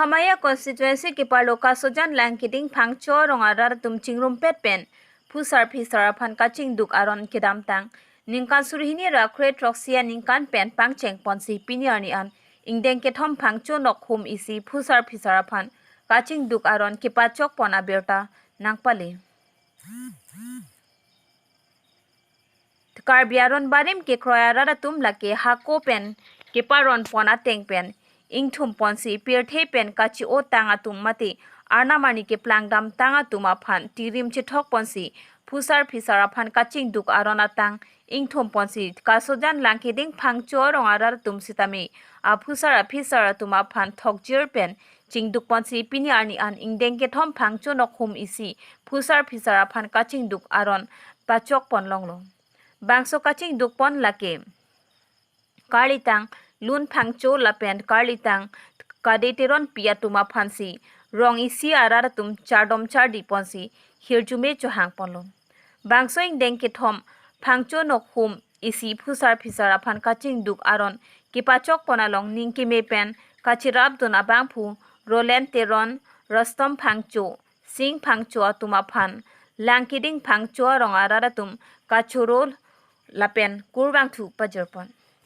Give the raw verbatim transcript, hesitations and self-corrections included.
Mahamaya constituency keparlo Kasojan Langkiding Phangcho arong arat atum chingrumpet pen phusar phisar aphan kachingduk aron kedamtang ningkan suri hini ra kre throksi aningkan pen pangcheng ponsi pini arni an ingdeng kethom Phangcho nokhum isi phusar phisar aphan kachingduk aron kepachok pon abirta nangpale. Karbi aron barim kekroi arat atum lake hako pen keparon pon ateng pen ingthum ponsi pirthe pen kachi-o tang atum mate arnam arni keplang damtang atum aphan tirim chethok ponsi phusar phisar aphan kachingduk aron atang ingthum ponsi Kasojan Langkiding Phangcho arong arat atum sitame aphusar aphisar atum aphan thokjir pen chingduk ponsi pini arni an ingdeng kethom Phangcho nokhum isi phusar phisar aphan kachingduk aron pachok pon longlo. Bangso kachingduk pon lake karlitang Lun Phangcho lapen karlitang Kade Teronpi atum aphansi rong isi arat atum chardom chardi ponsi hirjume chohang ponlo. Bangso ingdeng kethom Phangcho nokhum isi phusar phisar aphan kachingduk aron kepachok pon along ning keme pen kachirapdun abangphu Roland Teron, Rustom Phangcho, Sing Phangcho atum aphan Langkiding Phangcho arong arat atum kachoro lapen kurvangthu pajir pon.